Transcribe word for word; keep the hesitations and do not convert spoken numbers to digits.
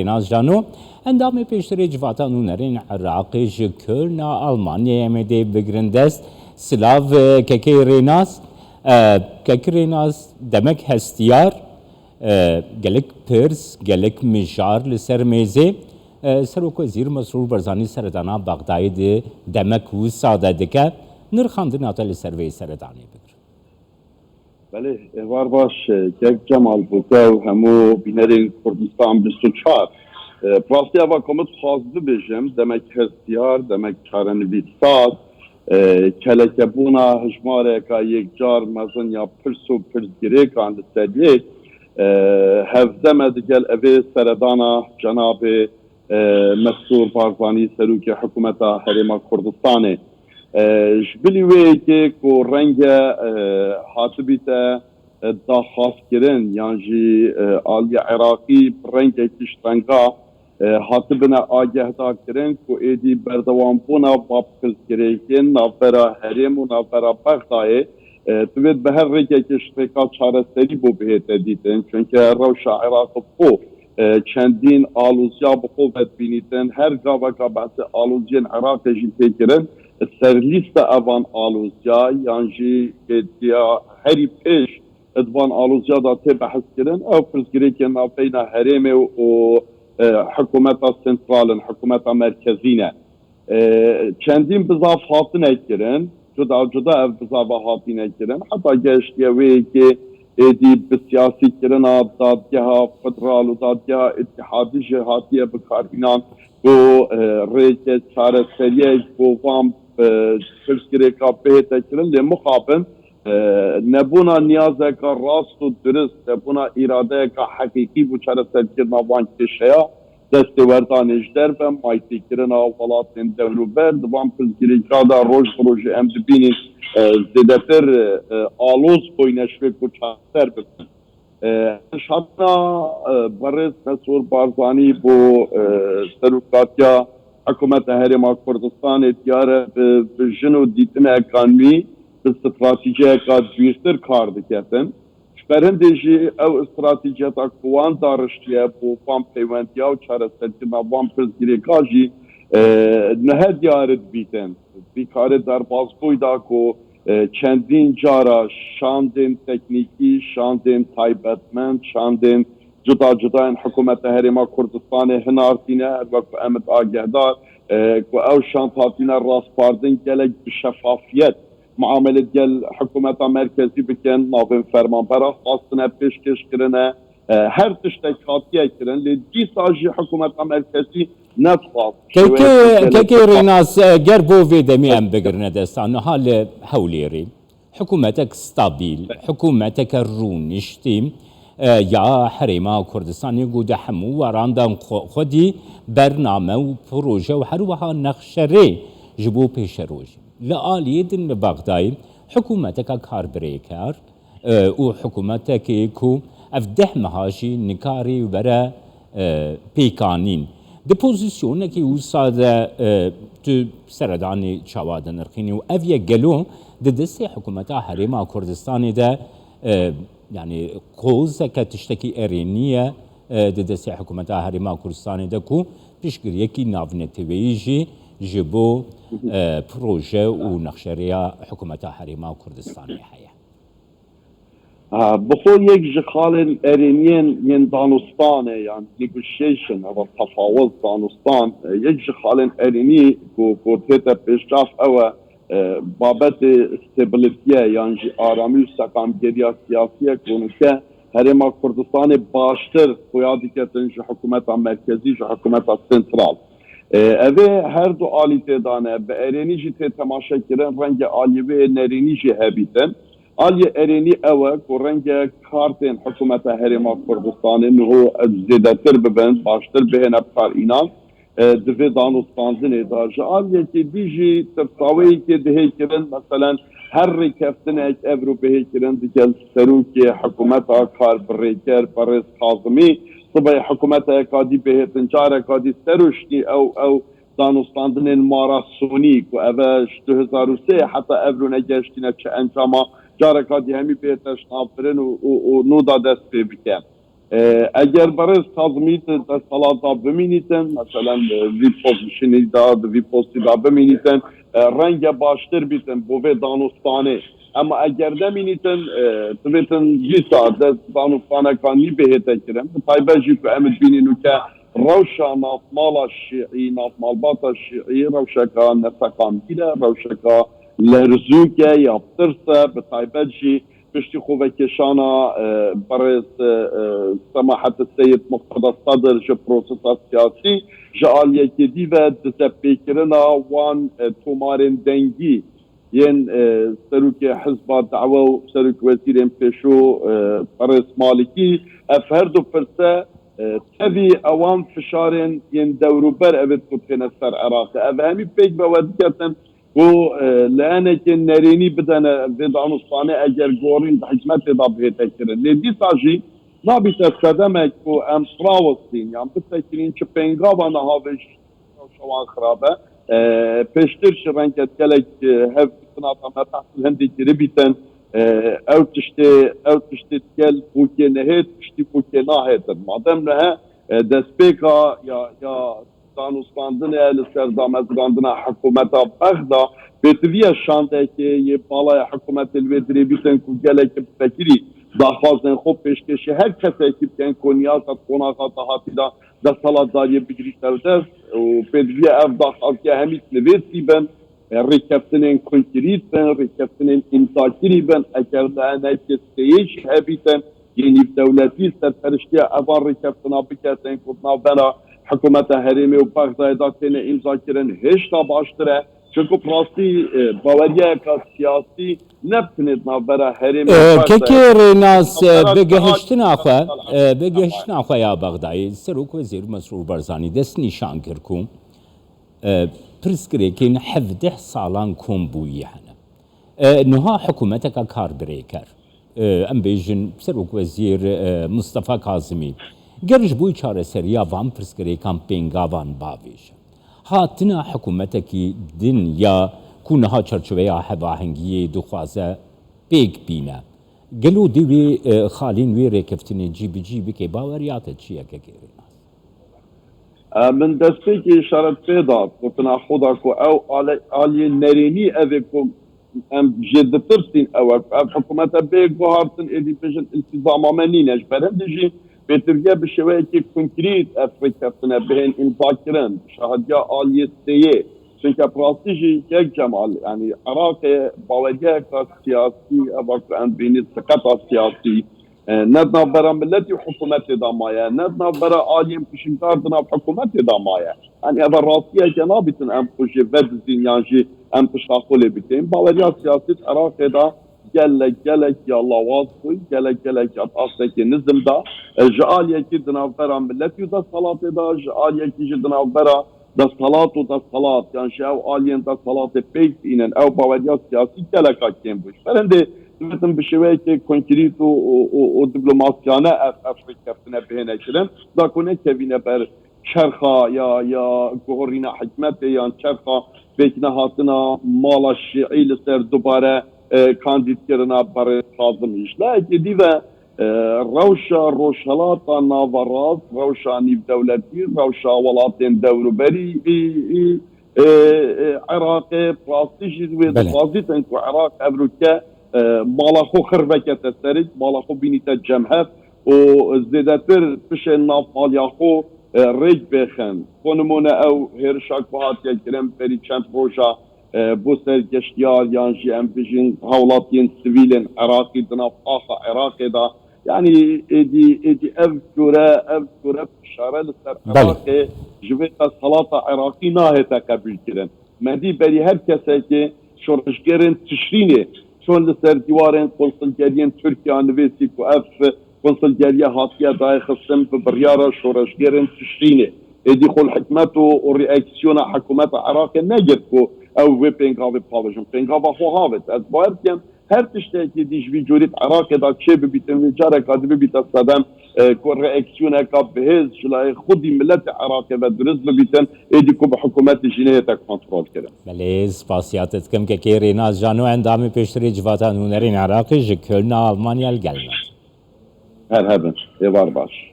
Rênas Cano, endamê pêştirê Civata Nûnerên Iraqê ji Kölna Almanyayê em ê dê bigirin dest. Silav, e, kekê Rênas, e, kekê Rênas demek hestiyar, e, gelek pirs, gelek mijar li ser mêzê. E, Serokwezîr Mesrûr Barzanî seredana Bexdayê di demek wisa de dike. Nirxandina te li ser vê seredanê bigirin. Belê, êvar baş, e, kek Cemal, bo te û hemû bînerên Kurdistan bîst û çar. E, bi rastî eva ku min dixwast bibêjim, demek hestiyar, demek çarenivîsaz, e, kelekebûna hejmareka yekcar mezin ya pirs û pirsgirêkan li ser yek, e, hevdem e digel evê seredana cenabê e, Mesrûr Barzanî, serokê hikûmeta Herêma Kurdistanê. E, ji bilî wê yekê ku renge, e, hatibîte, e, daxwazkirin yan jî, e, aliyê Iraqî bi rengekî ji renga, e, hatibine agehdarkirin ku êdî berdewambûna va pirsgirêkên navbera herêm û navbera Bexdayê, e, divêt bi her rêkekê ji rêka çareserî bo bihête dîtin. Çunke rewşa Iraq bi xwe e, çendîn aloziya bi xwe vedibînîtin. Her gaveka behsê aloziyên Iraqê jî tê kirin, ser lîsta evan aloziya yan jî hêdiya herî pêş di van aloziya de tê behs kirin, ew pirsgirêkên navbeyna herêmê û, e, hikûmeta sentral in, hikûmeta merkezî ne. E, çendîn bizav hatine kirin, cuda cuda ev bizava hatine kirin, heta gehiştiye wê yekê êdî bi siyasîkirina dadgeha federal û dadgeha îtîhadî jî hatiye bikarbînan ku, e, rêke çareseriyek bo van, e, pirsgirêka bihête kirin, lê mixabin, e, nebûna niyazeka rast û dirist, nebûna îradeyeka heqîqî bo çareserkirina van kêşeya destêwerdanê ji derve, mayîtîkirina welatên dewrûber, di van pirsgirêka de roj bi rojê em dibînîn, e, zêdetir, e, aloz bûyne ji wê ku çareser bibin. E, Şatina, e, berêz Mesûr Barzanî bo, e, serokatiya hikûmeta Herêma Kurdistanê diyar e, bi, bi jin û dîtineka nû, bi stratejiyeka dûrtir kar diketin. Ji ber hindê jî ew stratejiyeta ku wan dariştiye bo van peywendiya û çareserkirina van pirsgirêka jî, e, niha diyar dibîtin. Vî karê derbasbûyî da ku, e, çendîn cara şandên teknîkî, şandên taybetmend, şandên cuda cuda yên hikûmeta Herêma Kurdistanê hinartîne, her wek ku em ê agehdar, e, ku ew şand hatîne raspardin gelek bi şefafiyet muamele gel hikûmeta merkezî bikin, navên fermanbera xwastine pêşkêş kirine, e, her tiştek hatiye kirin, lê dîsa jî hikûmeta merkezî nedixwast. Kekê, kekê Rênas, e, ger bo vê demê em bigirine desta niha li Hewlêrê, hikûmetek stabil, hikûmeteke rûniştî, e, ya Herêma Kurdistanê ku di hemû weran de xwe-, xwedî bername û proje û her wiha nexşerê ji bo pêşerojê. Li aliyê din li Bexdayê hikûmeteke karbirêkar, e, û hikûmetekê ku ev deh meha jî nikarî were, e, pêkanîn. Di pozîsyonekî wisa de, e, tu seredanê çawa dinirxînî û ev yek gelo di destê hikûmeta Herêma Kurdistanê de, e, yanî qozeke tiştekî erênî ye, e, di destê hikûmeta Herêma Kurdistanê de ku piştgiriyekî navneteweyî jî ji bo, e, proje û nexşerêya hikûmeta Herêma Kurdistanê heye. Ha, bi xwe yek ji xalên erêniyên yên danûstanê yan negotiation, eva tefawuz danûstan, e, yek ji xalên erênî ku, ku tête pêşçav ew e, e, babetê stabilitiye yan jî aramî û seqamgeriya siyasiye ku nûke Herêma Kurdistanê baştir xuya diketin ji hikûmeta merkezî, ji hikûmeta sentral. E, evê her du alî tê dane, bi erênî jî tê temaşe kirin, renge aliyê wê nerênî jî hebîtin. Aliyê erênî ew e ku renge kartên hikûmeta Herêma Kurdistanê niho zêdetir bibin, baştir bihêne bi kar înan, e, di vê danûstandinê de. Ji aliyekê dî jî tirsaweyekê dihê kirin, meselen her rêkeftinek evro bihê kirin digel serokê hikûmeta karbirêker Berêz Kazimî, sibê hikûmeteka dî bihêtin, careka dî serûştî ew, ew danûstandinên marasonî ku eve ji du hezar û sê heta evro negehiştîne çi encama, careka dî hemî bihête şinavbirin û, û, û nû da dest pê bike. E, eger berêz Kazimî di desthilata bimînîtin, meselen, e, vî pozîsyonî de, di vî postî de bimînîtin, e, renge baştir bîtin bo vê danûstanê. Ema eger nemînîtin, e, divêtin dîsa dest danûstaneka nî bihête kirin. Bi taybet jî ku em dibînin û ke rewşa navmala şîî, navmalbata şîî, rewşeka neseqamgîr e, rewşeka lerzûk e ya tirs e, bi taybet jî piştî xwevekêşana, e, berêz, e, e, Semahet Seyid Muqtada Sedir ji prosesa siyasî, ji aliyekê dî ve dizepêkirina wan, e, tomarên dengî yên, e, serokê hizba dawe û serok wezîrên pêşû, e, berêz Malikî, ev her du pirse, e, tevî ewan fişarên yên dewrûber evêt ku têne ser Iraqê. Ev hemî pêk ve we diketin ku, e, li enekê nerênî bidene vê danûstanê eger gorîn di hikûmetê de bihête kirin. Lê dîsa jî nabîte sedemek ku em rawestîn yan bisekirîn çi pêngava niha vê ji rewşa wan xirab e. E, pêştir jî renge gelek, e, hev gotina me behs li hindê kiribîtin. E, ew tiştê, ew tiştê digel bûkê nehêt, piştî bûkê nahêtin. Madem nihe, e, destpêka ya, ya danûstandinê li ser damezrandina hikûmeta Bexda, pêtiviya şandekê yê balaya hikûmetê li wê dirê bîtin ku gelek bi fekirî daxwazên xwe pêşkêşî her kesekî bikin ku niyaza qonaxa dahatî de desthilatdariyê bigirî ser dest û pêtiviya ev daxwaziya hemî li vê sî bin, e, rêkeftinên konkrît bin, rêkeftinên îmzakirî bin, eger li enekê sêyê jî hebîtin, yê nîvdewletî serperiştiya evan rêkeftina biketin ku di navbera hikûmeta herêmê û Bexdayê de têne îmzakirin hêşta baştir e. Çunku bi rastî, e, baweriyeka siyasî ne bi tenê di navbera herêmê û Bexdayê de. Kekê Rênas, e, bi gihiştina xwe, e, bi gihiştina xwe ya Bexdayê, Serok Wezîr Mesrûr Barzanî dest nîşan kir ku, e, pirsgirêkên hevdeh salan kom bûyî hene. E, niha hikûmeteka karbirêker, e, em bêjin Serok Wezîr, e, Mustafa Kazimî, ger ji bo çareseriya van pirsgirêkan pêngavan bavêje, hatina hikûmetekî din ya ku niha çarçoveya hevahengiyê dixwaze pêk bîne, gelo dê wê, e, xalên wê rêkeftinê cîbicî bike? Baweriya te çi ye, Kekê Rênas? E, min destpêkê îşaret pê da, gotina xwe da ku ew ale-, aliyên nerênî ev ê ku em jê ditirsîn, ew e ku ev hikûmete bê guhartin, êdî bêjin îltîzama me nîne. Ji ber hindê jî pêtivî ye bi şêweyekî konkrît ev rêkeftin e bihên îmzakirin, bi şahediya aliyê sêyê. Çunke bi rastî jî Kek Cemal, yanî Iraqê baweriyeka siyasî, eva ku em dibînin siqeta siyasî, e, ne di navbera miletî û hikûmetê de maye, ne di navbera aliyên pişikdar di nav hikûmetê de maye. Yanî eva rastiyeke nabîtin em xwe jê vedizîn yan jî em tişta xwe lê bikeyin. Baweriya siyasî di Iraqê de gelek gelek ya lawaz bû, gelek gelek ya di astekê nizim de. E, ji aliyekî di navbera miletî û desthilatê de, ji aliyekî jî di navbera desthilat û desthilat, yan jî ew aliyên desthilatê pêk dînin, ew baweriya siyasî geleka kêm bû. Ji ber hindê dibitin bi şêweyekê konkrît û, û, û, û diplomasiyane ev, ev rêkeftine bihêne kirin, da ku nekevîne ber çerxa ya, ya guhorîna hikmetê yan çerxa pêknehatina mala şîî li ser dubare, e, kandîdkirina berê Kazimî. Ji layekê dî ve, e, rewşa Rojhelata Naverast, rewşa nîvdewletî, rewşa welatên dewrûberî, î, î, e, e, Iraqê, rastî jî wê Belê. dixwazîtin ku Iraq evroke, e, mala xwe xir vekete serê, mala xwe bînîte cem hev û zêdetir pişên navmaliya xwe, e, rêk bêxin. Xwe nimûne ew hêrişa ku hatiye kirin berî çend roja, e, bo ser geştiyar yan jî em bijîn hewlatiyên sivîl ên Iraqî di nav axa Iraqê de. Yanî êdî, êdî ev cure, ev cure fişare li ser Belê. Iraqê ji vê desthelata Iraqî nahête qebûlkirin. Me dî berî her kesekê şoreşgerên Tişrînê çûn li ser dîwarên konsilgeriyên Tirkiye nivîsî ku ev konsilgeriye hatiye dayê xistin bi biryara şoreşgerên Tişrînê. Êdî xwe li hikmet û, û reaksiyona hikûmeta Iraqê negirt ku ew vê pêngavê pavêjin. Pêngava xwe havêt. Ez bawer dikim her tiştekî dî ji vî cûrî di Iraqê de çê bibîtin, wê careka dî bibîte sedem, e, ku reaksiyoneka bihêz ji layê xwedî miletê Iraqê ve dirust bibîtin, êdî ku bi hikûmetê jî nehête kontrol kirin. Belê, spasiya te dikim, Kekê Rênas Cano, endamê pêştirê Civata Nûnerên Iraqê ji Kölna, Almanya, li gel me. Her hebin, êvar baş.